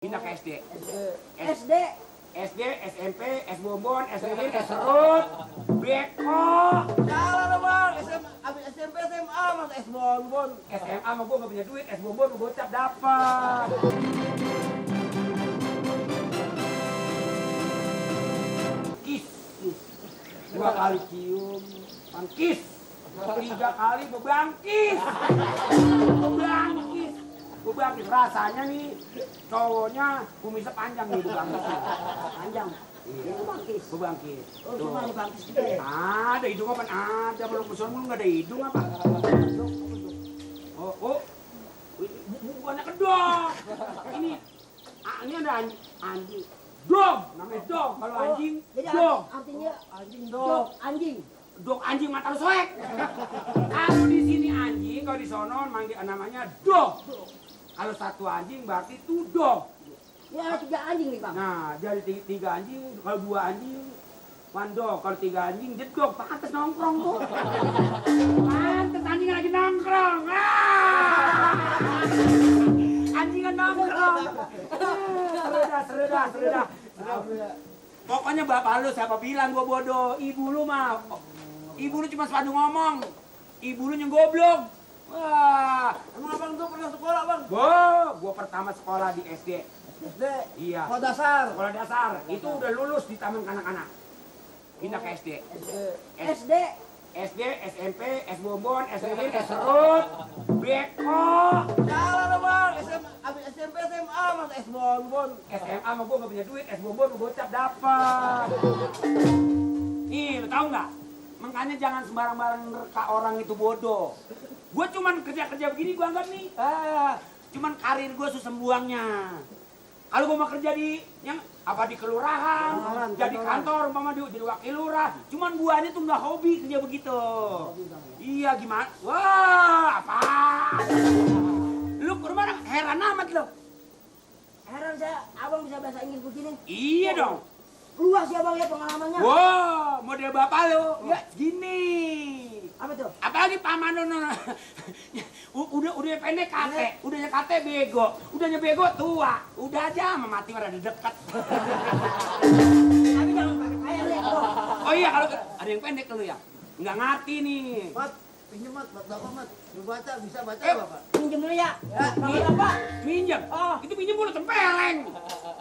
Pindah ke SD. SD. SD, SMP, S Bonbon, S Lilin, S Serut, Beko. Salah dong bang. Abis SMP SMA mas S Bonbon. SMA mah gua nggak punya duit, S Bonbon gua gocap dapat. Kis, 2 kali cium, kis. 3 kali bebangkis. Bebangkis rasanya nih cowoknya kumisnya panjang nih bebangkis. Panjang. Iya. Bangkis. Bebangkis. Oh cuma di bangkis gede. Ada hidung apa? Ada belum musuh nggak ada hidung apa? Oh, bukannya kedok. Ini ada anjing. Dog, namanya dog. Kalau anjing, Jadi dog. artinya Anjing dog anjing. Dog anjing mata lu soek. Kalau di sini anjing, kalau di sono manggil namanya dog. Kalau 1 anjing berarti itu dog. Ya 3 anjing nih bang. Nah, jadi 3 anjing, kalau 2 anjing one dog, kalau 3 anjing jedog, pantes nongkrong tuh. Pantes anjing lagi nongkrong. Anjingan nongkrong. Seredah. Pokoknya bapak lu siapa bilang gua bodoh, ibu lu mah. Ibu lu cuma sepadu ngomong. Ibu lu yang goblok. Wah, Emang abang tuh pernah sekolah bang? gua pertama sekolah di SD. SD. Iya. Sekolah dasar. Sekolah dasar. Itu udah lulus di taman kanak-kanak. Pindah ke SD. SD. SD, SMP, S Bonbon, S Lilin, S Serut, Beko. Salah dong bang. Abis SMP SMA mas S Bonbon. SMA mah gua nggak punya duit, S Bonbon gua gocap dapat. Nih, lu tahu nggak? Makanya jangan sembarang-barang nerka orang itu bodoh. Gua cuman kerja-kerja begini gua anggap nih. Cuman karir gua susah buangnya. Kalau gua mau kerja di di kelurahan, jadi kantor, umpama jadi wakil lurah. Cuman gua ini tuh nggak hobi kerja begitu. Iya gimana? Wah, apa? Lu ke rumah heran amat lo. Heran saya abang bisa bahasa Inggris begini. Iya dong. Luas ya bang ya pengalamannya. Wow, model bapak lo. Ya gini. Apa tuh? Apalagi paman lo, udah pendek kate, udahnya kate bego, udahnya bego tua, udah aja sama mati udah dekat. Tapi jangan pakai kayak lihat bang. Oh iya kalau ada yang pendek lo ya, nggak ngerti nih. Mat, pinjem mat, bapak mat. Lu baca, bisa baca bapak? Pinjem dulu ya. Ya, Apa? minjem. Oh. Itu pinjem mulu tempeleng.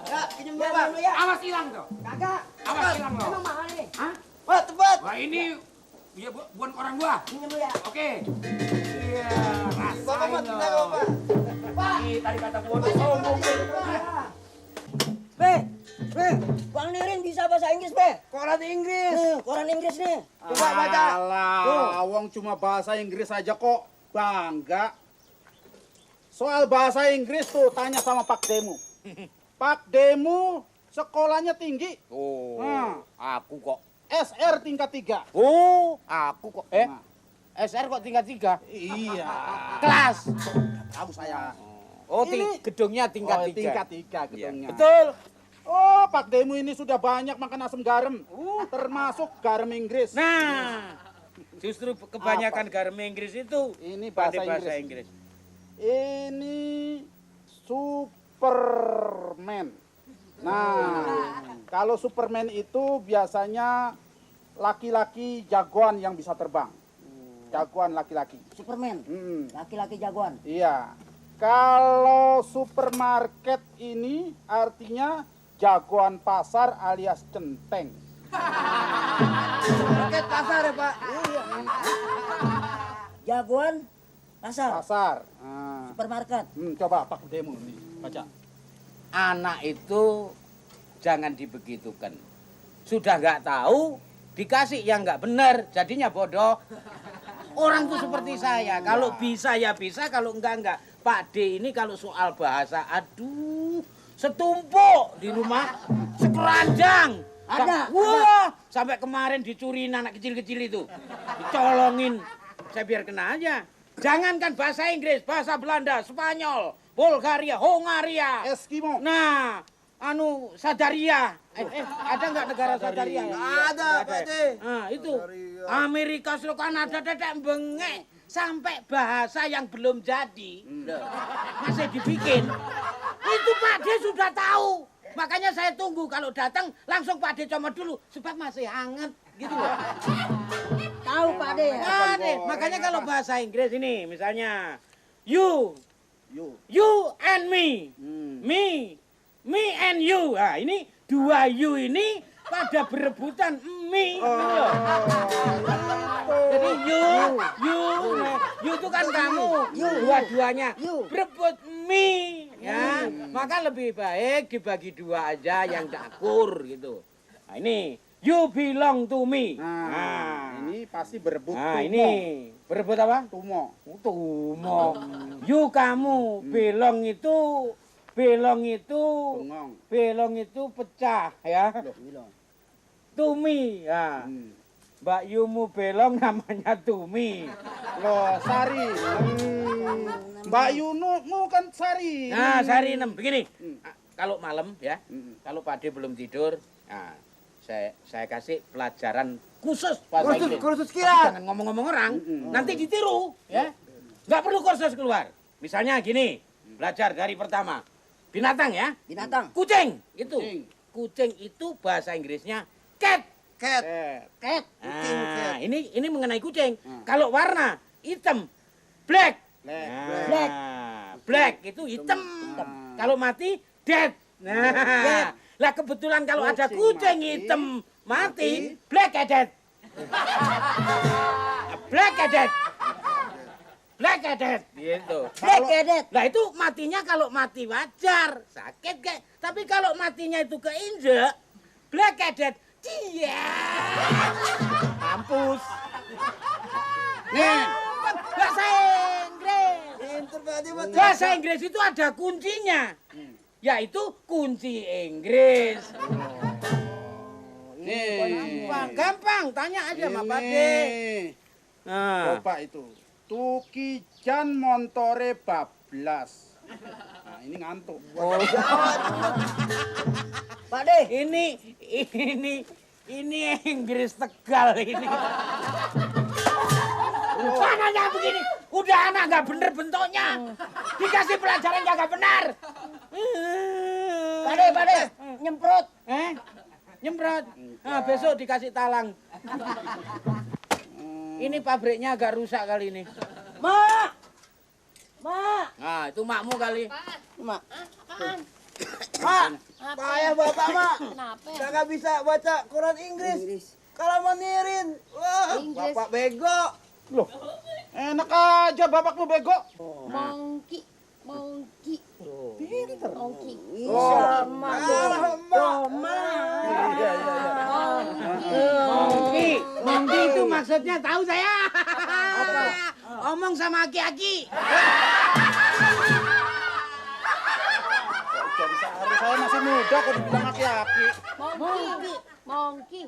Ya, pinjem Ya, bapak. dulu ya. Awas hilang tuh. Kagak. Awas hilang lo. Emang mahal nih. Hah? Mat, tepat. Wah ini ya bukan orang gua. Pinjem dulu ya. Oke. Iya, Bapak mat, rasain kita lo. bapak. Pak. Ih, tadi kata gua tuh sombong. Bang Nirin bisa bahasa Inggris, Be. Koran Inggris. Koran Inggris nih. Coba baca. Alah, wong cuma bahasa Inggris aja kok bangga. Soal bahasa Inggris tuh tanya sama Pak Demu. Pak Demu sekolahnya tinggi. Oh, Nah. aku kok. SR tingkat 3. Oh, aku kok. Nah, SR kok tingkat 3? iya. Kelas. Tahu saya. Oh, Ini- gedungnya tingkat 3. Tingkat 3 Iya, gedungnya. betul. Oh, Pak Demu ini sudah banyak makan asam garam. Termasuk garam Inggris. Nah, justru kebanyakan garam Inggris itu Ini pandai bahasa bahasa Inggris. Inggris. Ini Superman. Nah, kalau Superman itu biasanya laki-laki jagoan yang bisa terbang. Jagoan laki-laki. Superman. Hmm, Laki-laki jagoan. iya. Kalau supermarket ini artinya jagoan pasar alias centeng. Market pasar ya pak. Iya, Jagoan pasar. pasar. Nah, Supermarket. coba Pak Demo nih, baca. Anak itu jangan dibegitukan. Sudah nggak tahu, dikasih yang nggak benar, jadinya bodoh. Orang tuh seperti saya, kalau bisa ya bisa, kalau enggak. Pak D ini kalau soal bahasa, aduh, setumpuk di rumah, sekeranjang. Ada, Wah, sampai kemarin dicuriin anak kecil-kecil itu. Dicolongin, saya biar kena aja. Jangankan bahasa Inggris, bahasa Belanda, Spanyol, Bulgaria, Hongaria. Eskimo. Nah, Sadaria. Ada nggak negara Sadaria? Ada, Pak D. Nah, itu. Sadaria. Amerika Serikat, Kanada, dedek bengek. sampai bahasa yang belum jadi masih dibikin. Itu Pak De sudah tahu. Makanya saya tunggu kalau datang langsung Pak De comot dulu sebab masih hangat gitu loh. Tahu Pak De ya? Pak De, makanya kalau bahasa Inggris ini misalnya you and me. Me and you. Nah, ini dua you ini pada berebutan me. Jadi you itu kan kamu, dua-duanya berebut me. Ya, maka lebih baik dibagi dua aja yang akur gitu. Nah, ini you belong to me. Nah, ini pasti berebut Nah, tumo. ini berebut apa? Tumo. Tumo. You kamu belong itu pecah ya. Tumi ya. Mbak Yumu belong namanya Tumi. Loh, Sari. Mbak Yunu kan Sari. Nah, Sari 6 begini. Kalau malam ya, kalau Pak De belum tidur, nah, saya kasih pelajaran khusus bahasa Inggris. Kursus kilat. Jangan ngomong-ngomong orang, nanti ditiru ya. Nggak perlu kursus keluar. Misalnya gini, belajar dari pertama. Binatang ya. Binatang. Kucing itu. Kucing itu bahasa Inggrisnya cat. Cat. Nah, ini mengenai kucing. Kalau warna hitam, black. Black itu hitam. Kalau mati, dead. Nah, lah kebetulan kalau ada kucing hitam mati, black dead. Black dead. Black dead gitu. Black Cadet. Nah itu matinya kalau mati wajar, sakit kayak. Tapi kalau matinya itu keinjek, black dead, dia mampus. Nih, bahasa Inggris. Pinter Pak De. Bahasa Inggris itu ada kuncinya, yaitu kunci Inggris. Gampang, tanya aja sama Pak De. Nah, Coba itu. Tukijan montore bablas. Nah, ini ngantuk. Pak De. ini Inggris Tegal ini. Mananya begini, udah anak nggak bener bentuknya, dikasih pelajaran nggak benar. Pak De, nyemprot. Nyemprot. Nah, besok dikasih talang. Ini pabriknya agak rusak kali ini. Mak. Nah, itu makmu kali. Mak. Mak, payah Bapak, Mak. Kenapa ya? Kagak bisa baca Quran Inggris. Kalau menirin, wah, Inggris. Bapak bego. Loh, enak aja bapakmu bego. Monkey. Pinter. Monkey. Sama. Monkey itu maksudnya tahu saya. Omong sama aki-aki. Jadi saya masih muda kok dibilang aki-aki. Monkey.